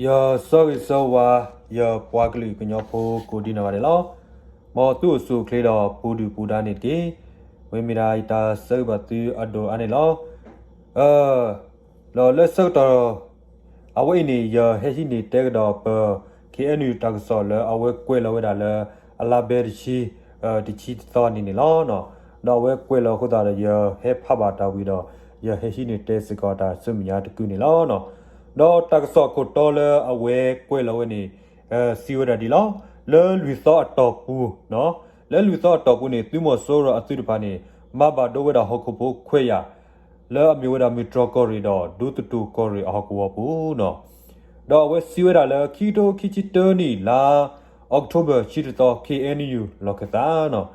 ယဆၢဂ့ၤဆၢဝါ ယပှၤကလုာ်ကညီဖိကိးဒံနီၢ်ဂၤဒဲးလီၤ. မ်သုအိၣ်ဆူၣ်အိၣ်ချ့ဒီးပူၤဒုၣ်ပူၤဒါန့ၣ်တက့ၢ်. မ့မ့ၢ်ဒၣ်ယတၢ်ဆၢဂ့ၤဘၣ်သုအဒိၣ်အါန့ၣ်လီၤ. ဒီးလၢဆၢကတီၢ် အဝဲအံၤန့ၣ် ယဟဲဟံးန့ၢ်တဲကဒီးပ ခ့ၣ်အဲၣ်ယူၣ် တၢ်ကစီၣ်လၢအဝဲကွဲးလီၤဝဲဒၣ်လၢ အလါဘဲတဆံ တဆံတသီန့ၣ်န့ၣ်လီၤ. ဒီးအဝဲကွဲးလီၤအဃိသတးဒီး ယဟဲဖးဘၣ်တၢ်ဝံၤဒီး ယဟဲဟံးန့ၢ်တဲစ့ၢ်ကီးတၢ်ဆူမဲာ်ညါတကုာ်န့ၣ်လီၤ. ဒီးတၢ်ကစီၣ်ခိၣ်တီလၢအဝဲကွဲးလီၤဝဲန့ၣ် စံးဝဲဒၣ်ဒ်လီၤ. လၢလွံၢ်သီအတီၢ်ပူၤ လၢလွံၢ်သီအတီၢ်ပူၤန့ၣ် သုးမီၤစိရိၤအသုးတဖၣ်န့ၣ် မၤဘၣ်ဒိဝဲဒၣ်ဟီၣ်ခိၣ်ဖိခွဲးယာ် လၢအမ့ၢ်ဝဲဒၣ်မုၢ်တြီၢ်ကီၢ်ရ့ၣ်ဒီး ဒူသထူၣ်ကီၢ်ရ့ၣ်အဟီၣ်ကဝီၤပူၤန့ၣ်. ဒီးအဝဲစံးဝဲဒၣ်လၢ ခံကထိခံဆံတၢနံၣ် လါအီးကထိဘၢၣ် ဆံတသီ ခ့ၣ်အဲၣ်ယူၣ် လီၢ်ခၢၣ်သးန့ၣ်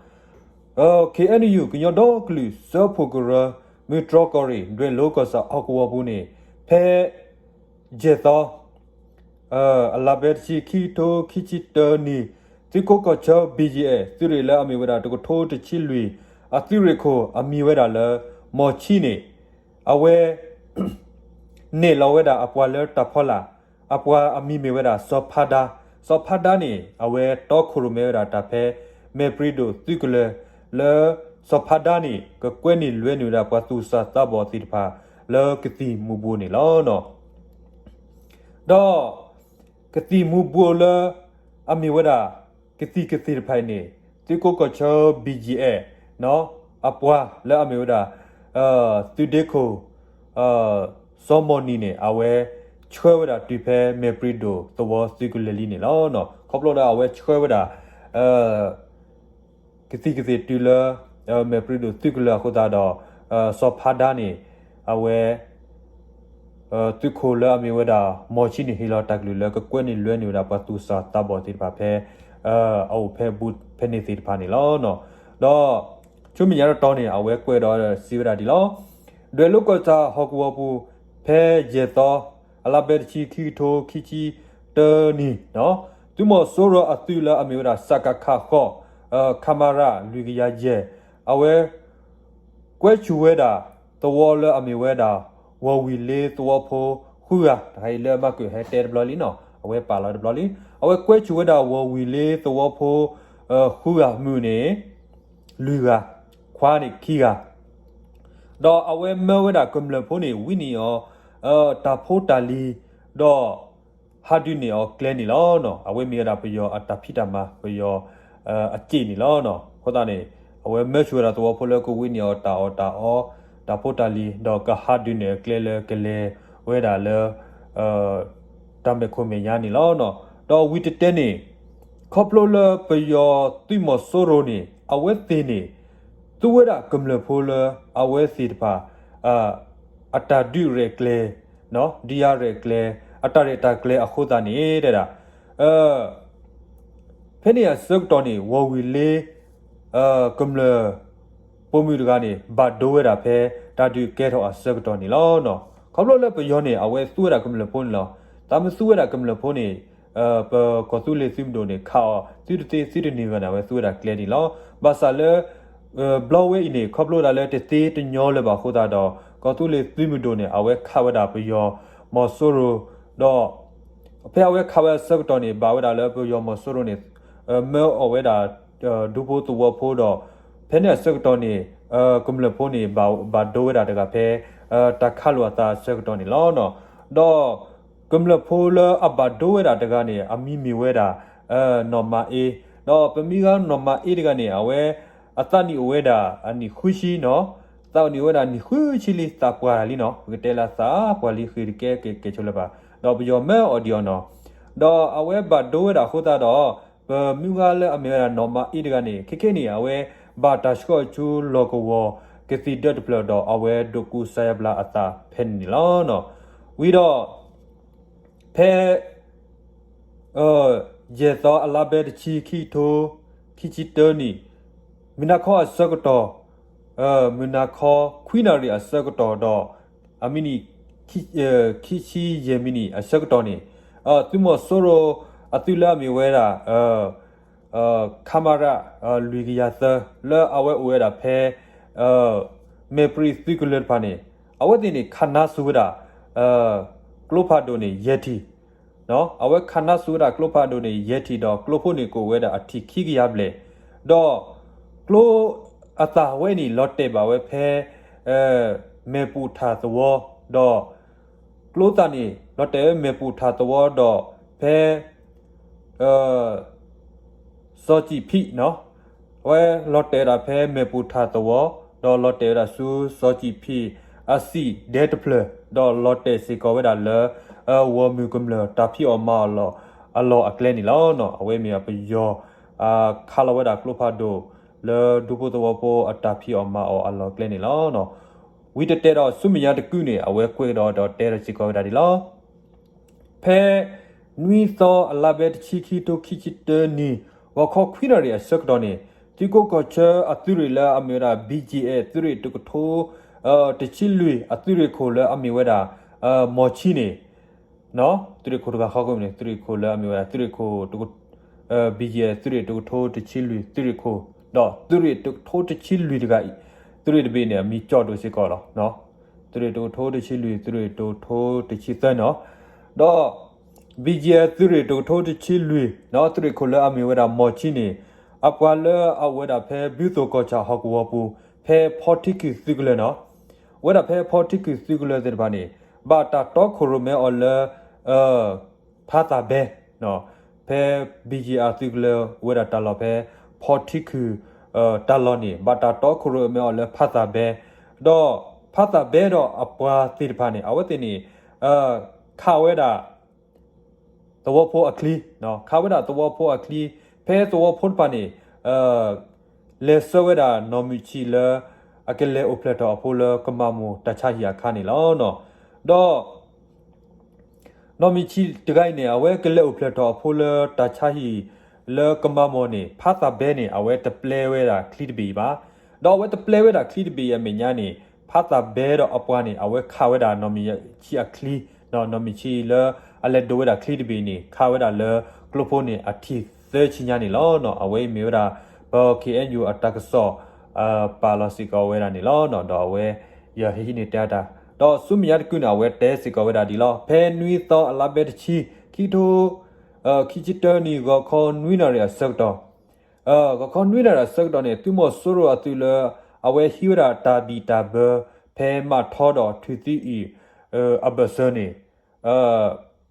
ခ့ၣ်အဲၣ်ယူၣ် ကညီဒီကလုာ်စၢဖှိၣ်ကရၢ မုၢ်တြီၢ်ကီၢ်ရ့ၣ် ဒွဲၣ်လိၤကီၢ်ဆၣ်ဟီၣ်ကဝီၤပူၤန့ၣ် ဖဲ ယဲၢ်သီ အလါဘဲတဆံ ခံကထိခံဆံတၢနံၣ် သုးခိးကီၢ်ဆၢ ဘံၣ်ယံၣ်အဲၣ် သုးရ့ၣ်လၢအမ့ၢ်ဝဲဒၣ် တကထိတဆံလွံၢ် အသုးရ့ၣ်ခိၣ်အမံၤဝဲဒၣ်လၢ မီၢ်ဆံန့ၣ် အဝဲ နဲၣ်လီၤဝဲဒၣ်အပှၤလၢတၢ်ဖီလာ် အပှၤအမံၤမ့ၢ်ဝဲဒၣ် စီၤဖးဒါ, စီၤဖးဒါန့ၣ် အဝဲတီခိၣ်ရိၣ်မဲဝဲဒၣ်တၢ်ဖဲ မဲာ်ပြံဒိၣ်သုးကလၢၤ လၢ စီၤဖးဒါန့ၣ် ကကွဲန့ၢ်လွဲန့ၢ်ဝဲဒၣ်ပှၤသူၣ်စၢ်သးဘီၣ်သ့ၣ်တဖၣ် လၢကသံၣ်မူၤဘှီးန့ၣ်လီၤ. ဒီး ကသံၣ်မူၤဘှီးလၢ အမ့ၢ်ဝဲဒၣ် ကသံၣ်ကသ့ၣ်တဖၣ်အံၤန့ၣ် သုးခိးကီၢ်ဆၢ ဘံၣ်ယံၣ်အဲၣ် အပှၤလၢအမ့ၢ်ဝဲဒၣ် သုးဒ့ခိၣ် စီၤမီၢ်နံၤန့ၣ် အဝဲဆှၢဝဲဒၣ်တုၤဖဲမဲာ်ပြံဒိၣ်သဝီသုးကလၢၤလံန့ၣ်လီၤ. ခီဖျိလၢအဝဲဆှၢဝဲဒၣ် ကသံၣ်ကသ့ၣ်တုၤလၢ မဲာ်ပြံဒိၣ်သုးကလၢၤအဃိသတးဒီး စီၤဖးဒါန့ၣ် အဝဲ သုးခိၣ်လၢအမ့ၢ်ဝဲဒၣ် မီၢ်ဆံန့ၣ် ဟ့ၣ်လီၤတၢ်ကလုၢ်လၢကကွဲန့ၢ်လွဲန့ၢ်ဝဲဒၣ်ပှၤသူၣ်စၢ်သးဘီၣ်သ့ၣ်တဖၣ်ဖဲ အအိၣ်ဖဲဘူးဖဲန့ၣ်သ့ၣ်တဖၣ်န့ၣ်လီၤ. ဒီး ဆူမဲာ်ညါတတီၤန့ၣ် အဝဲကွဲးဒီးစံးဝဲဒၣ်ဒ်လီၤ. ဒွဲၣ်လိၤကီၢ်ဆၣ်ဟီၣ်ကဝီၤပူၤ ဖဲယဲၢ်သီ အလါဘဲတဆံ ခံကထိခံဆံတၢနံၣ် သုးမီၤစိရိၤအသုးလၢအမ့ၢ်ဝဲဒၣ် စကခ ဃိး ခမရ လွံၢ်ကယၤယဲၢ် အဝဲ ကွဲဆူၣ်ဝဲဒၣ် သဝီလၢအမ့ၢ်ဝဲဒၣ် ဝီၤဝံၤလ့သဝီဖိ ဃုဂၤ တခါအံၤလၢမၤကၢၢ်ဟဲတဲတဘျီလံန့ၣ် အဝဲပာ်လီၤတဘျီလံ. အဝဲကွဲဆူၣ်ဝဲဒၣ်ဝီၤဝံၤလ့သဝီဖိ ဃုဂၤ မုၣ်န့ၣ် လွံၢ်ဂၤ ခွါန့ၣ်ခံဂၤ ဒီးအဝဲမၢဝဲဒၣ်ကမျၢၢ်ဖိန့ၣ် ဝံန့ၢ်အီၤ တၢ်ဖိတၢ်လံၤ ဒီး ဟးဒုးန့ၢ်အီၤကျဲန့ၣ်လီၤ. အဝဲမ့ၢ်ဝဲဒၣ်ပယီၤအတၢ်ဖံးတၢ်မၤ ပယီၤ အစ့ၣ်န့ၣ်လီၤ. အဃိသတးန့ၣ် အဝဲမၢဆူၣ်ဝဲဒၣ်သဝီဖိလၢကဝံန့ၢ်အီၤတၢ်အီၣ်တၢ်အီ တၢ်ဖိတၢ်လံၤ ဒီးကဟးဒုးန့ၢ်အကျဲလၢကလဲၤဝဲဒၣ်လၢ တၢ်မဲာ်ခိၣ်မဲာ်ညါန့ၣ်လီၤ. ဒီးဝံၤတတဲန့ၣ် ခီဖျိလၢပယီၤသုးမီၤစိရိၤန့ၣ် အဝဲသ့ၣ်န့ၣ် သူဝဲဒၣ်ကမျၢၢ်ဖိလၢ အဝဲသ့ၣ်တဖၣ် အတၢ်ဒုးရဲၣ်ကျဲၤ ဒုးယၤရဲၣ်ကျဲၤ အတၢ်ရဲၣ်တၢ်ကျဲၤအဃိသတးန့ၣ် တဲဒၣ် ဖဲန့ၣ်အဆၢကတီၢ်န့ၣ် ဝီၤဝံၤလ့ ကမျၢၢ် ပိာ်မုၣ်တဂၤန့ၣ် ဘၣ်ဒိဝဲဒၣ်ဖဲ တၢ်ဒုးကဲထီၣ်အဆၢကတီၢ်န့ၣ်လီၤ. ခီဖျိလၢပယီၤန့ၣ် အဝဲသူဝဲဒၣ်ကမျၢၢ်ဖိန့ၣ်လီၤ. တၢ်မ့ၢ်သူဝဲဒၣ်ကမျၢၢ်ဖိန့ၣ် ပကီၢ်သူလ့ၤသုးမုၢ်ဒိၣ်န့ၣ် ခးအီၤ သုတသ့သုတန့ၢ်ဂၤန့ၣ် အဝဲသူဝဲဒၣ်ကျဲန့ၣ်လီၤ. ဘၣ်ဆၣ်လၢ ဘျီဝဲအံၤန့ၣ် ခီဖျိဒၣ်လၢတသ့တညီလၢၤဘၣ်အဃိသတးဒီး ကီၢ်သူလ့ၤသုးမုၢ်ဒိၣ်န့ၣ် အဝဲခးဝဲဒၣ်ပယီၤမီၤစိရိၤ ဒီး ဖဲအဝဲခးဝဲအဆၢကတီၢ်န့ၣ် ဘၣ်ဝဲဒၣ်လၢပယီၤမီၤစိရိၤန့ၣ် မၢအီၣ်ဝဲဒၣ် ဒူဖိသဝီဖိဒီး ဖဲန့ၣ်အဆၢကတီၢ်န့ၣ် ကမျၢၢ်ဖိန့ၣ် ဘၣ်ဒိဝဲဒၣ်တဂၤဖဲ တၢ်ခးလိာ်အသးအဆၢကတီၢ်န့ၣ်လီၤ. ဒီးကမျၢၢ်ဖိလၢအဘၣ်ဒိဝဲဒၣ်တဂၤန့ၣ် အမံၤမ့ၢ်ဝဲဒၣ် နီၢ်မၤအ့, ဒီးပမံၤဂၤနီၢ်မၤအ့တဂၤန့ၣ် အဝဲ အသးနံၣ်အိၣ်ဝဲဒၣ်အနံၣ်ဃုဆံနီၤ, သးနံၣ်အိၣ်ဝဲဒၣ်နံၣ်ဃုဆံလံ သးပှၢ်တၢ်လံနီၤ, ပကတဲလၢသးပှၢ်လံ ဃ့ၢ်တကဲကဲကဲဆိလၢၤဘၣ်, ဒီးပယီၤမၢအီၣ်ဒံးအီၤနီၤ, ဒီးအဝဲဘၣ်ဒိဝဲဒၣ်အဃိသတးဒီး ပမုၢ်ဂၤလၢအမ့ၢ်ဝဲဒၣ်နီၢ်မၤအ့တဂၤန့ၣ် ခဲခဲန့ၣ် အဝဲဘၣ်တၢ်ဆှၢအီၤဆူလီၢ်ကဝီၤ ကသံၣ်ဒၢတဖျၢၣ်ဒီး အဝဲဒိးကူစါယါဘျါအသးဖဲန့ၣ်န့ၣ်လီၤ. ဝံၤဒီး ဖဲ ယဲၢ်သီအလါဘဲတဆံ ခံကထိ ခံဆံတၢနံၣ် မုၢ်နၤခီအဆၢကတီၢ်, မုၢ်နၤခီခွံနၣ်ရံၣ်အဆၢကတီၢ်ဒီး အမံးနံး ခံဆံယဲၢ်မံးနံးအဆၢကတီၢ်န့ၣ် သုးမီၤစိရိၤအသုးလၢအမ့ၢ်ဝဲဒၣ် ခမရ လွံၢ်ကယၤသၢ လၢအဝဲအိၣ်ဝဲဒၣ်ဖဲ မဲာ်ပြံသုးကလၢၤတဖၣ်န့ၣ် အဝဲသ့ၣ်န့ၣ် ခးနါစိၤဝဲဒၣ် ကျိဖးဒိၣ်န့ၣ် ယဲၢ်ထံၣ်, အဝဲခးနါစိၤဝဲဒၣ်ကျိဖးဒိၣ်န့ၣ် ယဲၢ်ထံၣ်ဒီးကျိဖိန့ၣ်ကအိၣ်ဝဲဒၣ်အထံၣ်ခံကယၤဘျဲၣ်, ဒီးကျိအသးဝဲန့ၣ် လီၤတဲာ်ဘၣ်ဝဲဖဲ မဲာ်ပူၤထၣ်သဝီ, ဒီးကျိသးန့ၣ် လီၤတဲာ်ဝဲမဲာ်ပူၤထၣ်သဝီဒီးဖဲ စီၤစံၣ်ဖံးနီၤ, အဝဲလီၤတဲာ်ဝဲဒၣ်ဖဲမဲာ်ပူၤထၣ်သဝီ, ဒီးလီၤတဲာ်ဝဲဒၣ်ဆူစီၤစံၣ်ဖံးအစံၣ်ဒဲတဖျၢၣ်, ဒီးလီၤတဲာ်စ့ၢ်ကီးဝဲဒၣ်လၢ ဂီၢ်မုၢ်ကမျၢၢ်တၢ်ဖံးအီၣ်မၤအီၣ်အလီၢ်အကျဲန့ၣ်လီၤ. အဝဲမ့ၢ်ပယီၤ ခးလီၤဝဲဒၣ်ကျိဖးဒိၣ် လၢဒူဖိသဝီဖိအတၢ်ဖံးအီၣ်မၤအီၣ်အလီၢ်အကျဲန့ၣ်လီၤ. ဝံၤတတဲာ်ဒီးဆူမဲာ်ညါတကုာ်န့ၣ် အဝဲကွဲးကဒီးဒီးတဲဒီးစ့ၢ်ကီးဝဲဒၣ်ဒ်လီၤ. ဖဲနွံသီအလါဘဲတဆံ ခံကထိခံဆံတၢနံၣ် ဂီၤခီခွံနၣ်ရံၣ်အဆၢကတီၢ်န့ၣ် သုးခိးကီၢ်ဆၢအသုးရ့ၣ်လၢအမ့ၢ်ဝဲဒၣ် ဘံၣ်ကၠံၣ်အဲၣ် သုးရ့ၣ်တကထိ တဆံလွံၢ်အသုးရ့ၣ်ခိၣ်လၢအမ့ၢ်ဝဲဒၣ် မီၢ်ဆံန့ၣ် သုးရ့ၣ်ခိၣ်တဂၤဃီကိးမံၤန့ၣ် သုးရ့ၣ်ခိၣ်လၢအမ့ၢ်ဝဲဒၣ် သုးရ့ၣ်ခိၣ် ဘံၣ်ကၠံၣ်အဲၣ် သုးရ့ၣ်တကထိတဆံလွံၢ်သုးရ့ၣ်ခိၣ်, ဒီးသုးရ့ၣ်တကထိတဆံလွံၢ်တဂၤအံၤ သုးရ့ၣ်တဘ့ၣ်န့ၣ် အမံၤကၠီၣ်ဒိၣ်စ့ၢ်ကီးလီၤ. သုးရ့ၣ်တကထိတဆံလွံၢ် သုးရ့ၣ်တကထိတဆံသၢန့ၣ်လီၤ. ဒီး ဘံၣ်ကၠံၣ်အဲၣ် သုးရ့ၣ်တကထိတဆံလွံၢ် သုးရ့ၣ်ခိၣ်လၢအမ့ၢ်ဝဲဒၣ်မီၢ်ဆံန့ၣ် အပှၤလၢအအိၣ်ဝဲဒၣ်ဖဲဘုသိၣ်ကီၢ်ဆၣ်ဟီၣ်ကဝီၤပူၤ ဖဲဖီထံခုၣ်သုးကလၢၤန့ၣ်လီၤ. ဝဲဒၣ်ဖဲဖီထံခုၣ်သုးကလၢၤသ့ၣ်တဖၣ်န့ၣ် ဘၣ်တၢ်တီခိၣ်ရိၣ်မဲအီၤလၢ ဖးသးဘဲ, ဖဲ ဘံၣ်ကၠံၣ်အဲၣ် သုးကလၢၤဝဲဒၣ်တၢ်လီၢ်ဖဲ ဖီထံခုၣ် တၢ်လီၢ်န့ၣ် ဘၣ်တၢ်တီခိၣ်ရိၣ်မဲအီၤလၢဖးသးဘဲ, ဒီးဖးသးဘဲဒီးအပှၤသ့ၣ်တဖၣ်န့ၣ် အဝဲသ့ၣ်န့ၣ် ခးဝဲဒၣ် သဝီဖိအချံ, ခးဝဲဒၣ်သဝီဖိအချံ, ဖဲသဝီဖိတဖၣ်န့ၣ် လဲၤဆှၢဝဲဒၣ်နီၢ်မုၢ်ဆံးလၢ အကလဲၤအိၣ်ဖျဲၣ်ထီၣ်အဖိလၢကမၤမိၢ်တၢ်ဆါဟံၣ်အခါန့ၣ်လီၤ. ဒီး နီၢ်မုၢ်ဆံးတဂၤအံၤန့ၣ် အဝဲကလဲၤအိၣ်ဖျဲၣ်ထီၣ်အဖိလၢတၢ်ဆါဟံၣ် လၢကမၤမိၢ်န့ၣ် ဖးသးဘဲန့ၣ် အဝဲတပျဲဝဲဒၣ်ချံတဘ့ၣ်အံၤဘၣ်. ဒီးအဝဲတပျဲဝဲဒၣ်ချံတဘ့ၣ်အံၤအမဲာ်ညါန့ၣ် ဖးသးဘဲဒီးအပှၤန့ၣ် အဝဲခးဝဲဒၣ်နီၢ်မုၢ်ဆံးအချံ, နီၢ်မုၢ်ဆံးလၢအလဲၤဒိးဝဲဒၣ်ချံတဘ့ၣ်န့ၣ် ခးဝဲဒၣ်လၢကျိဖိန့ၣ်အထံၣ်သၢဆံညါန့ၣ်လီၤ. အဝဲအံၤမ့ၢ်ဝဲဒၣ် ပ ခ့ၣ်အဲၣ်ယူၣ် အတၢ်ကစီၣ် ပာ်လီၤစ့ၢ်ကီးဝဲဒၣ်န့ၣ်လီၤ. ဒီးအဝဲ ယဟ့ၣ်ဟံးန့ၢ်တဲအတၢ် ဒီးဆူမဲာ်ညါတကုာ်န့ၣ် အဝဲတဲစ့ၢ်ကီးဝဲဒၣ်ဒ်လီၤ. ဖဲနွံသီအလါဘဲတဆံ ခံကထိ ခံဆံတၢနံၣ် ဂီၤခီနွံနၣ်ရံၣ်အဆၢကတီၢ် ဂီၤခီနွံနၣ်ရံၣ်အဆၢကတီၢ်န့ၣ် သုးမီၤစိရိၤအသုးလၢ အဝဲဟံးဝဲဒၣ်တၢ်ဘံၣ်တၢ်ဘၢ ဖဲမးထီဒီးထွံၣ်သံအုၣ် အဘၢၣ်စၢၤန့ၣ်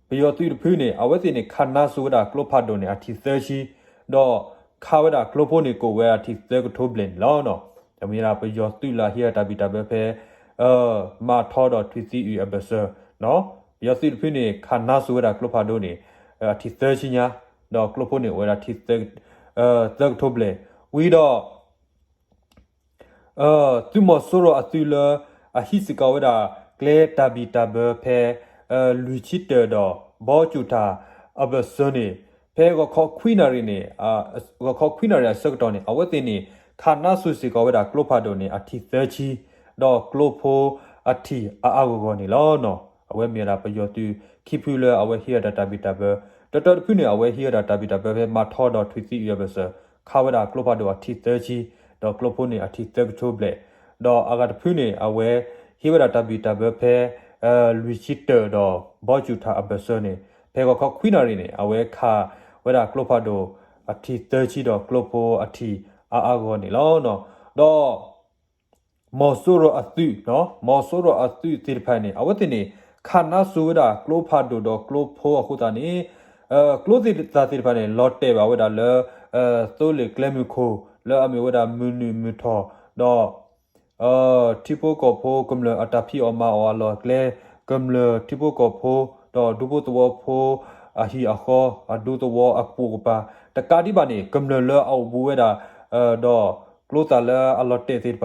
ပယီၤသုးတဖုန့ၣ် အဝဲသ့ၣ်န့ၣ် ခးနါစိၤဝဲဒၣ်ကျိဖးဒိၣ်န့ၣ် အထံၣ်သၢဆံ, ဒီးခးဝဲဒၣ်ကျိဖိန့ၣ် ကအိၣ်ဝဲဒၣ်ထံၣ်သၢကထိဘျဲၣ်န့ၣ်လီၤ. မ့ၢ်ဒၣ်ပယီၤသုးလၢအဟံးဝဲတၢ်ဘံၣ်တၢ်ဘၢဖဲ မးထီဒီးထွံၣ်သံအုၣ်အဘၢၣ်စၢၤ, ပယီၤသုးတဖုန့ၣ် ခးနါစိၤဝဲဒၣ်ကျိဖးဒိၣ်န့ၣ် အထံၣ်သၢဆံညါ, ဒီးကျိဖိန့ၣ်အိၣ်ဝဲဒၣ်ထံၣ် သၢကထိဘျဲၣ်, ဝံၤဒီး သုးမီၤစိရိၤအသုးလၢ အဟံးစ့ၢ်ကီးဝဲဒၣ် ကျဲတၢ်ဘံၣ်တၢ်ဘၢဖဲ လွံၢ်ဆံတၢၢ်ဒီး ဘီစူၣ်ထၣ်အဘၢၣ်စၢၤန့ၣ် ဖဲဂီၤခီခွံနၣ်ရံၣ်န့ၣ် ဂီၤခီခွံနၣ်ရံၣ်အဆၢကတီၢ်န့ၣ် အဝဲသ့ၣ်န့ၣ် ခးနါစိၤစ့ၢ်ကီးဝဲဒၣ်ကျိဖးဒိၣ်န့ၣ် အထံၣ်သၢဆံ, ဒီးကျိဖိအထံၣ်အါအါဂီၢ်ဂီၢ်န့ၣ်လီၤ. အဝဲမ့ၢ်ဝဲဒၣ်ပယီၤသုးခံဖုလၢအဝဲဟံးဝဲဒၣ်တၢ်ဘံၣ်တၢ်ဘၢ, တၢတၢတဖုန့ၣ် အဝဲဟံးဝဲဒၣ်တၢ်ဘံၣ်တၢ်ဘၢဖဲမးထီဒီးထွံၣ်သံအုၣ်အဘၢၣ်စၢၤ, ခးဝဲဒၣ်ကျိဖးဒိၣ်အထံၣ်သၢဆံ, ဒီးကျိဖိန့ၣ်အထံၣ်သၢကထိဘျဲၣ်, ဒီးအဂၤတဖုန့ၣ် အဝဲဟံးဝဲဒၣ်တၢ်ဘံၣ်တၢ်ဘၢဖဲ လွံၢ်ဆံတၢၢ်ဒီး ဘီစူၣ်ထၣ်အဘၢၣ်စၢၤန့ၣ် ဖဲဂီၤခီခွံနၣ်ရံၣ်န့ၣ် အဝဲခးဝဲဒၣ်ကျိဖးဒိၣ်အထံၣ်သၢဆံ ဒီးကျိဖိအထံၣ်အါအါဂီၢ်ဂီၢ်န့ၣ်လီၤ. ဒီး မီၤစိရိၤအသုး, မီၤစိရိၤအသုးသ့ၣ်တဖၣ်န့ၣ် အဝဲသ့ၣ်န့ၣ် ခးနါစိၤဝဲဒၣ်ကျိဖးဒိၣ်ဒီးကျိဖိအဃိသတးန့ၣ် ကျိသ့ၣ်တဖၣ်န့ၣ် လီၤတဲာ်ဘၣ်ဝဲဒၣ်လၢ သိလ့ၣ်ကျဲမုၢ်ခိၣ် လၢအမ့ၢ်ဝဲဒၣ်မုၢ်နုာ်မုၢ်ထီၣ် ဒီး ထံဖိကီၢ်ဖိကမျၢၢ်အတၢ်ဖံးအီၣ်မၤအီၣ်အလီၢ်အကျဲ, ကမျၢၢ်ထံဖိကီၢ်ဖိ ဒီးဒူဖိသဝီဖိ အဟံၣ်အဃီ အဒူသဝီအကပိာ်ကပၤ တကးဒံးဘၣ်န့ၣ် ကမျၢၢ်လၢအအိၣ်ဘူးဝဲဒၣ် ဒီးကျိသးလၢအလီၤတဲာ်သ့ၣ်တဖၣ် ဒီး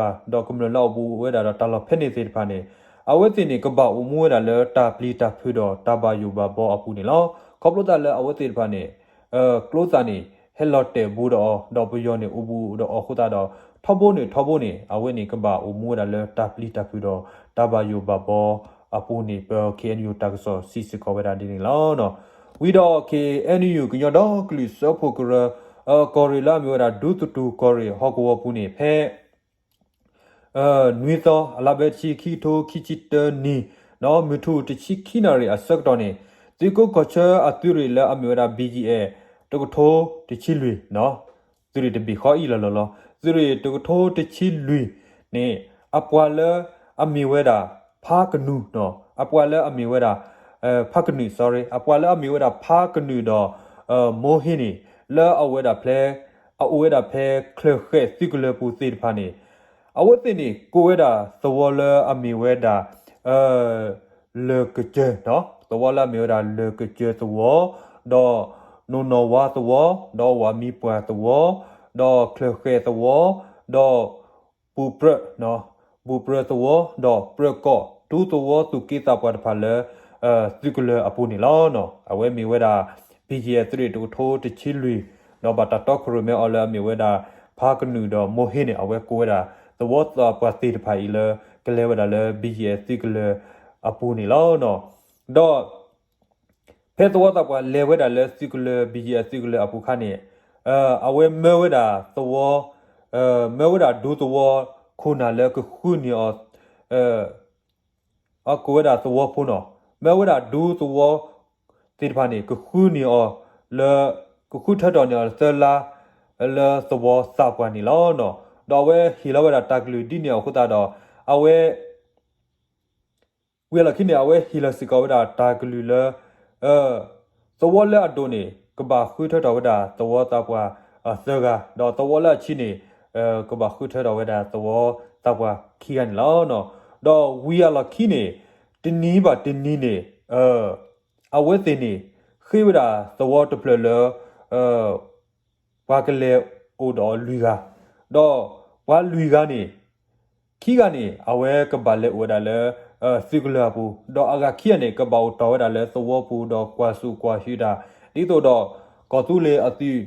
ကမျၢၢ်လၢအအိၣ်ဘူးဝဲဒၣ်ဒီးတၢ်လီၢ်ဖဲန့ၣ်သ့ၣ်တဖၣ်န့ၣ် အဝဲသ့ၣ်န့ၣ် ကဘၣ်အိၣ်မူဝဲဒၣ်လၢတၢ်ပျံၤတၢ်ဖုးဒီးတၢ်ဘၣ်ယိၣ်ဘၣ်ဘီအပူၤန့ၣ်လီၤ. ခီဖျိသတးလၢအဝဲသ့ၣ်တဖၣ်န့ၣ် ကျိသးန့ၣ် ဟဲလီၤတဲာ်ဘူးဒီးအီၤ ဒီးပယီၤန့ၣ်အိၣ်ဘူးဒီးအီၤအဃိသတးဒီး ထီဘိန့ၣ်ထီဘိန့ၣ် အဝဲန့ၣ် ကဘၣ်အိၣ်မူဝဲဒၣ်လၢတၢ်ပျံၤတၢ်ဖုးဒီးတၢ်ဘၣ်ယိၣ်ဘၣ်ဘီအပူၤန့ၣ် ပ ခ့ၣ်အဲၣ်ယူၣ် တၢ်ကစီၣ်စံးစ့ၢ်ကီးဝဲဒၣ်ဒ်န့ၣ်လီၤ. ဝံၤဒီး ခ့ၣ်အဲၣ်ယူၣ် ကညီဒီကလုာ်စၢဖှိၣ်ကရၢ ကီၢ်ရ့ၣ်လၢအမ့ၢ်ဝဲဒၣ်ဒူသတူၢ်ကီၢ်ရ့ၣ်ဟီၣ်ကဝီၤပူၤန့ၣ် ဖဲ နွံသီ အလါဘဲတဆံ ခံကထိခံဆံတၢနံၣ် မုၢ်ထူၣ်တဆံခံနၣ်ရံၣ်အဆၢကတီၢ်န့ၣ် သုးခိၣ်ကီၢ်ဆၢအသုးရ့ၣ်လၢအမ့ၢ်ဝဲဒၣ် ဘံၣ်ကၠံၣ်အဲၣ် တကထိတဆံလွံၢ်, သုးရ့ၣ်တဘ့ၣ်ဃီအံၤလီၤလီၤလီၤ. သုးရ့ၣ်တကထိတဆံလွံၢ်န့ၣ် အပှၤလၢအမ့ၢ်ဝဲဒၣ် ဖးကနူၣ်, အပှၤလၢအမ့ၢ်ဝဲဒၣ် ဖးကနူၣ် sorry, အပှၤလၢအမ့ၢ်ဝဲဒၣ် ဖးကနူၣ်ဒီး မိၢ်ဟ့န့ၣ် လၢအအိၣ်ဝဲဒၣ်ဖဲ အအိၣ်ဝဲဒၣ်ဖဲချၢၣ်ဃဲၣ်သုးကလၢၤပူၤသ့ၣ်တဖၣ်န့ၣ် အဝဲသ့ၣ်န့ၣ် ကိးဝဲဒၣ်သဝီလၢအမ့ၢ်ဝဲဒၣ် လၢၢ်ကစၢၢ်, သဝီလၢအမ့ၢ်ဝဲဒၣ်လၢၢ်ကစၢၢ်သဝီ, ဒီးနိၣ်နီၣ်ဝါသဝီ, ဒီးဝၤမံပှၢ်သဝီ, ဒီးချၢၣ်ဃဲၣ်သဝီ, ဒီး ပူၤပြၢ, ပူၤပြၢသဝီ, ဒီးပြၢကီၢ် ဒူသဝီသူၣ်က့သးပှၢ်တဖၣ်လၢ သုးကလၢၤအပူၤန့ၣ်လီၤ. အဝဲမ့ၢ်ဝဲဒၣ် ဘံၣ်ကၠံၣ်အဲၣ် သုးရ့ၣ်တကထိတဆံလွံၢ်, ဒီးဘၣ်တၢ်တီခိၣ်ရိၣ်မဲအီၤလၢအမ့ၢ်ဝဲဒၣ် ဖးကနူၣ်ဒီးမိၢ်ဟ့န့ၣ် အဝဲကိးဝဲဒၣ် သဝီသးပှၢ်သ့ၣ်တဖၣ်အံၤလၢ ကလဲၤဝဲဒၣ်လၢ ဘံၣ်ကၠံၣ်အဲၣ် သုးကလၢၤအပူၤန့ၣ်လီၤ. ဒီး ဖဲသဝီသးပှၢ်လဲၤဝဲဒၣ်လၢသုးကလၢၤ ဘံၣ်ကၠံၣ်အဲၣ် သုးကလၢၤအပူၤအခါန့ၣ် အဝဲမၢဝဲဒၣ်သဝီ, မၢဝဲဒၣ်ဒူသဝီခိၣ်နၢ်လၢကဃုန့ၢ်အီၤ, အကိးဝဲဒၣ်သဝီဖိနီၤ, မၢဝဲဒၣ်ဒူသဝီသ့ၣ်တဖၣ်န့ၣ် ကဃုန့ၢ်အီၤလၢ ကဃုထၢထီၣ်န့ၢ်အီၤသၢလါ လၢသဝီသးပှၢ်န့ၣ်လီၤ. ဒီးအဝဲဟ့ၣ်လီၤဝဲဒၣ်တၢ်ကလုၢ်ဒ်န့ၣ်အဃိသတးဒီး အဝဲ ဝံၤအလီၢ်ခံန့ၣ် အဝဲဟ့ၣ်လီၤစ့ၢ်ကီးဝဲဒၣ်တၢ်ကလုၢ်လၢ သဝီလၢအဒိၣ်န့ၣ် ကဘၣ်ဃုထၢထီၣ်ဝဲဒၣ်သဝီသးပှၢ်သၢဂၤ, ဒီးသဝီလၢအဆံးန့ၣ် ကဘၣ်ဃုထၢထီၣ်ဝဲဒၣ်သဝီသးပှၢ်ခံဂၤန့ၣ်လီၤ. ဒီးဝံၤအလီၢ်ခံန့ၣ် တနံၤဘၣ်တနံၤန့ၣ် အဝဲသ့ၣ်န့ၣ် ဃ့ဝဲဒၣ်သဝီတဖျၢၣ်လၢ ပှၤကလဲၤအိၣ်ဒီးလွံၢ်ဂၤ, ဒီးပှၤလွံၢ်ဂၤန့ၣ် ခံဂၤန့ၣ် အဝဲကဘၣ်လဲၤအိၣ်ဝဲဒၣ်လၢ သုးကလၢၤအပူၤ, ဒီးအဂၤခံဂၤန့ၣ် ကဘၣ်အိၣ်တီၢ်ဝဲဒၣ်လၢသဝီပူၤ ဒီးကွၢ်ဆူၣ်ကွၢ်ဟုၣ်တၢ် ဒ်သိးဒီး ကီၢ်သူလ့ၤအသုး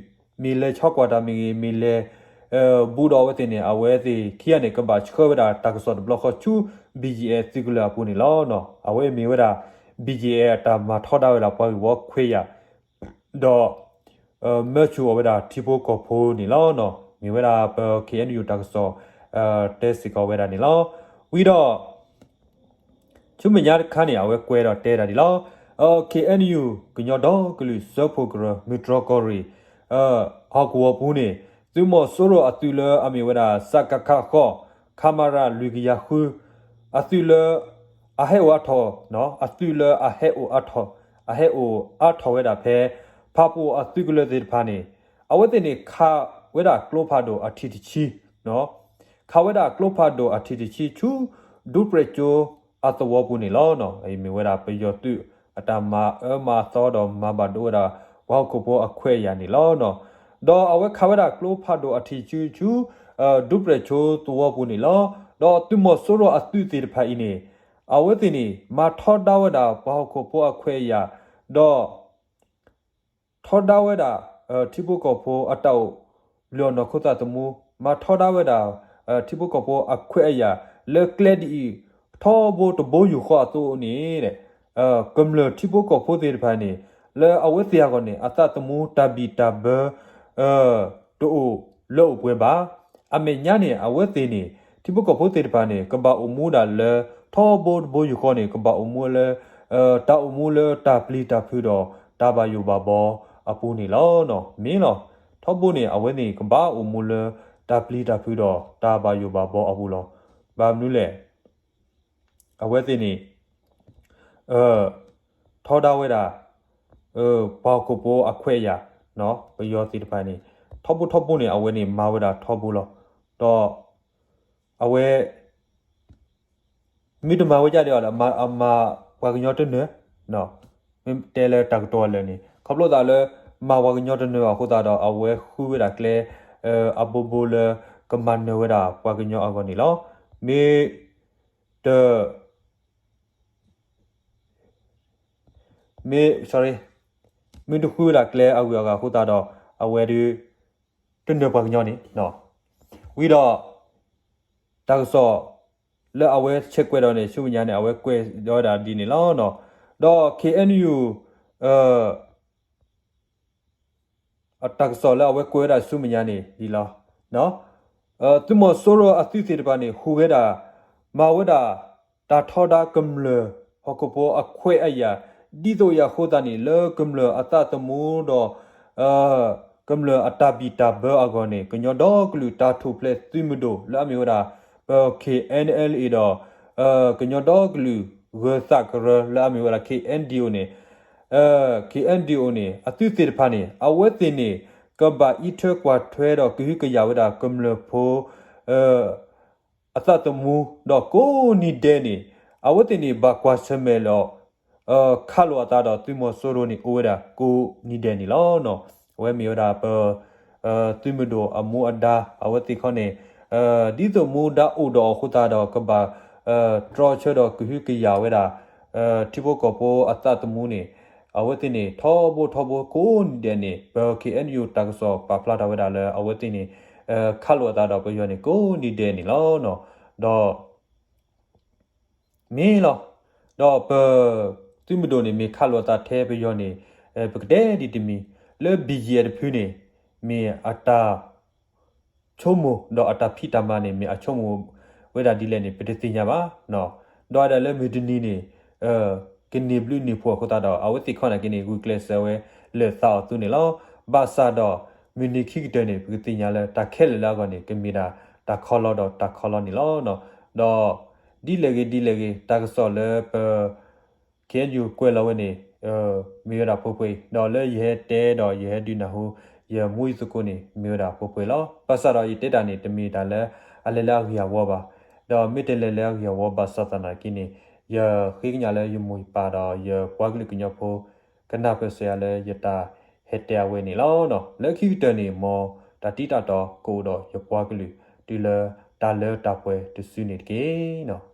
မ့ၢ်လဲၤဆီကွၢ်တၢ်မ့ၢ်ဂ့ၤ မ့ၢ်လဲၤ ဘူးဒီးအဝဲသ့ၣ်န့ၣ် အဝဲသ့ၣ်ခံဂၤန့ၣ် ကဘၣ်ဆှၢဝဲဒၣ်တၢ်ကစီၣ်တဘျီဃီဆူ ဘံၣ်ကၠံၣ်အဲၣ် သုးကလၢၤအပူၤန့ၣ်လီၤ. အဝဲမ့ၢ်ဝဲဒၣ် ဘံၣ်ကၠံၣ်အဲၣ် အတၢ်မၤထီဒါဝဲဒၣ်ပှၤဂ့ၢ်ဝီခွဲးယာ် ဒီး မၢဆူၣ်အီၤဝဲဒၣ်ထံဖိကီၢ်ဖိန့ၣ်လီၤ. မ့ၢ်ဝဲဒၣ်ပ ခ့ၣ်အဲၣ်ယူၣ် တၢ်ကစီၣ် တဲစ့ၢ်ကီးဝဲဒၣ်န့ၣ်လီၤ. ဝံၤဒီး ဆူမဲာ်ညါတခါန့ၣ် အဝဲကွဲးဒီးတဲဒၣ်ဒ်လီၤ. ခ့ၣ်အဲၣ်ယူၣ် ကညီဒီကလုာ်စၢဖှိၣ်ကရၢ မုၢ်တြီၢ်ကီၢ်ရ့ၣ် ဟီၣ်ကဝီၤပူၤန့ၣ် သုးမီၤစိရိၤအသုးလၢအမ့ၢ်ဝဲဒၣ် စကခ ဃိး ခမရ လွံၢ်ကယၤဃု အသုးလၢ အဟဲအိၣ်အါထီၣ်, အသုးလၢအဟဲအိၣ်အါထီၣ်, အဟဲအိၣ်အါထီၣ်ဝဲဒၣ်ဖဲ ဖၣ်ပူၣ်အသုးကလၢၤသ့ၣ်တဖၣ်န့ၣ် အဝဲသ့ၣ်န့ၣ် ခးဝဲဒၣ်ကျိဖးဒိၣ်အထံၣ်တဆံ, ခးဝဲဒၣ်ကျိဖးဒိၣ်အထံၣ်တဆံဆူ ဒူပြဲၣ်ကၠိအသဝီပူၤန့ၣ်လီၤ. အံၤမ့ၢ်ဝဲဒၣ်ပယီၤသုး အတၢ်မၤအၢမၤသီဒီးမၤဘၣ်ဒိဝဲဒၣ် ပှၤဟီၣ်ခိၣ်ဖိအခွဲးအယာ်န့ၣ်လီၤ. ဒီးအဝဲခးဝဲဒၣ်ကျိဖးဒိၣ်အထံၣ်တဆံဆူ ဒူပြဲၣ်ကၠိသဝီပူၤန့ၣ်လီၤ. ဒီးသုးမီၤစိရိၤအသုးသ့ၣ်တဖၣ်အံၤန့ၣ် အဝဲသ့ၣ်န့ၣ် မၤထီဒါဝဲဒၣ်ပှၤဟီၣ်ခိၣ်ဖိအခွဲးအယာ် ဒီး ထီဒါဝဲဒၣ် ထံဖိကီၢ်ဖိအတၢ်အိၣ် လၢအနီၢ်ခိသးသမူ မၤထီဒါဝဲဒၣ် ထံဖိကီၢ်ဖိအခွဲးအယာ် လၢကျဲဒ်အံၤ ထီဘိတဘိယူၢ်ဃီအသိးန့ၣ် ကမျၢၢ်ထံဖိကီၢ်ဖိသ့ၣ်တဖၣ်န့ၣ် လၢအဝဲသ့ၣ်အဂီၢ်န့ၣ် အသးသမူတၢ်ဘံၣ်တၢ်ဘၢ တအိၣ်လၢအိၣ်ပှဲၤဘၣ်. အမဲာ်ညါန့ၣ် အဝဲသ့ၣ်န့ၣ် ထံဖိကီၢ်ဖိသ့ၣ်တဖၣ်န့ၣ် ကဘၣ်အိၣ်မူဒၣ်လၢ ထီဘိတဘိယူၢ်ဃီန့ၣ် ကဘၣ်အိၣ်မူလၢ တၢ်အိၣ်မူလၢတၢ်ပျံၤတၢ်ဖုးဒီး တၢ်ဘၣ်ယိၣ်ဘၣ်ဘီအပူၤန့ၣ်လီၤ. မ့ၢ်လီၤ. ထီဘိန့ၣ် အဝဲန့ၣ် ကဘၣ်အိၣ်မူလၢ တၢ်ပျံၤတၢ်ဖုးဒီး တၢ်ဘၣ်ယိၣ်ဘၣ်ဘီအပူၤလီၤ. ဘၣ်မနုၤလဲၣ် အဝဲသ့ၣ်န့ၣ် ထီဒါဝဲဒၣ် ပှၤဟီၣ်ခိၣ်ဖိအခွဲးအယာ် ပယီၤသ့ၣ်တဖၣ်န့ၣ် ထီဘိထီဘိန့ၣ် အဝဲန့ၣ်မၤဝဲဒၣ်ထီဘိလီၤ. ဒီး အဝဲ မ့ၢ်တမၤဝဲဒ်အံၤဒီး အမၤပှၤကညီတနၢၤ, မ့ၢ်တဲလၢတၢ်ကတိၤအလၢာ်န့ၣ် ခီဖျိသးလၢ မၤပှၤကညီတနၢၤအဃိသတးဒီး အဝဲဃုဝဲဒၣ်ကျဲ အဘိဘိလၢ ကမၤနၢၤဝဲဒၣ်ပှၤကညီအဂီၢ်န့ၣ်လီၤ. မ့ၢ်တ မ့ၢ် sorry မ့ၢ်တဃုဝဲဒၣ်ကျဲအဂုၤအဂၤအဃိသတးဒီး အဝဲဒုး တနၢၤပှၤကညီန့ၣ် ဝံၤဒီး တၢ်ကစီၣ် လၢအဝဲဆဲးကွဲးဒီးန့ၣ် ဆူမဲာ်ညါန့ၣ် အဝဲကွဲးဒီးဝဲဒၣ်ဒ်န့ၣ်လီၤ. ဒီး ခ့ၣ်အဲၣ်ယူၣ် အတၢ်ကစီၣ်လၢအဝဲကွဲးဝဲဒၣ်ဆူမဲာ်ညါန့ၣ်ဒ်လီၤ. သုးမီၤစိရိၤအသုးသ့ၣ်တဖၣ်န့ၣ် ဟူးဝဲဒၣ် မၤဝဲဒၣ် တၢ်ထီဒါကမျၢၢ် ဟီၣ်ခိၣ်ဖိအခွဲးအယာ် ဒ်သိးအံၤအဃိသတးန့ၣ် လၢကမျၢၢ်အသးသမူဒီး ကမျၢၢ်အတၢ်ဘံၣ်တၢ်ဘၢအဂီၢ်န့ၣ် ကညီဒီကလုာ်တၢ်ထူၣ်ဖျဲးသုးမုၢ်ဒိၣ်လၢအမ့ၢ်ဝဲဒၣ် ပ K N L A ဒီး ကညီဒီကလုာ်ဂၢၤသးကရၢလၢအမ့ၢ်ဝဲဒၣ် K N D O န့ၣ် K N D O န့ၣ် အသုးသ့ၣ်တဖၣ်န့ၣ် အဝဲသ့ၣ်န့ၣ် ကဘၣ်အံးထွဲကွၢ်ထွဲဒီးကဟုကယာ်ဝဲဒၣ်ကမျၢၢ်ဖိ အသးသမူ ဒီးကိးနံၤဒဲးန့ၣ် အဝဲသ့ၣ်န့ၣ် ဘၣ်ကွၢ်ဆၢၣ်မဲာ်ဒီး ခးလိာ်အသးဒီးသုးမီၤစိရိၤန့ၣ် အိၣ်ဝဲဒၣ်ကိးနံၤဒဲးန့ၣ်လီၤ. အဝဲမ့ၢ်ဝဲဒၣ်ပ သုးမုၢ်ဒိၣ်အမူအဒါ အဝဲသ့ၣ်ခီန့ၣ် ဒ်သိးမူဒါအိၣ်ဒီးအဃိသတးဒီး ကဘၣ် တြီဆၢဒီးကဟုကယာ်ဝဲဒၣ် ထံဖိကီၢ်ဖိအသးသမူန့ၣ် အဝဲသ့ၣ်န့ၣ် ထီဘိထီဘိကိးနံၤဒဲးန့ၣ် ပ K N U တၢ်ကစီၣ်ပာ်ဖျါထီၣ်ဝဲဒၣ်လၢ အဝဲသ့ၣ်န့ၣ် ခးလိာ်အသးဒီးပယီၤန့ၣ် ကိးနံၤဒဲးန့ၣ်လီၤ. ဒီး မ့ၢ်လီၤ. ဒီးပ သုးမုၢ်ဒိၣ်န့ၣ် မ့ၢ်ခးလိာ်အသးထဲပယီၤန့ၣ် ပကတဲဒ်တမံၤ လၢ B G F တဖုန့ၣ် မ့ၢ်အတၢ် ဆိကမိၣ်ဒီးအတၢ်ဖံးတၢ်မၤန့ၣ် မ့ၢ်အဆိကမိၣ်ဝဲဒၣ်ဒ်လဲၣ်န့ၣ် ပတသ့ၣ်ညါဘၣ်. ဒီးဒၣ်လၢမုၢ်တနံၤန့ၣ် ကန့ၢ်ဘျုးန့ၢ်ဖှိၣ်အဃိသတးဒီး အဝဲသ့ၣ်ခီန့ၣ်က့န့ၣ် ဂုာ်ကျဲးစၢးဝဲလၢာ်သးအီၤသုန့ၣ်လီၤ. ဘၣ်ဆၣ်ဒီး မုၢ်နံၤခံကတၢၢ်န့ၣ် ပကသ့ၣ်ညါလၢတၢ်ခဲလၢာ်လၢအဂီၢ်န့ၣ် ကမ့ၢ်ဒၣ်တၢ်ခီလီၤဒီးတၢ်ခီလီၤန့ၣ်လီၤ. ဒီး ဒ်လဲၣ်ဂ့ၤဒ်လဲၣ်ဂ့ၤ တၢ်ကစီၣ်လၢပ K N U ကွဲးလီၤဝဲန့ၣ် မ့ၢ်ဝဲဒၣ်ဖိဖှဲအံၤ ဒီးလၢယဟဲတဲဒီးယဟဲဒုးနၢ်ဟူ ယမူယသကိးန့ၣ် မ့ၢ်ဝဲဒၣ်ဖိဖှဲလီၤ. ဘၣ်ဆၣ်ဒီးယတဲတၢ်န့ၣ် တမ့ၢ်တၢ်လၢအလဲၤလၢအဂ့ၢ်အဝီဘၣ်. ဒီးမ့ၢ်တလဲၤလၢအဂ့ၢ်အဝီဘၣ်ဆၣ်သနာ်က့န့ၣ် ယဃ့ကညးလၢယမိၢ်ယပၢ်ဒီးယပှၤကလုာ်ကညီဖိ ကနၢ်ပၢၢ်စၢၤယၤလၢယတၢ်ဟဲတဲအဝဲန့ၣ်လီၤ. လၢခံကတၢၢ်န့ၣ် မ်တၢ်တံၢ်တၢ်တီကအိၣ်ဒီးယပှၤကလုာ် တုၤလၢတၢ်လၢတၢ်ပှဲၤတစုန့ၣ်တက့ၢ်.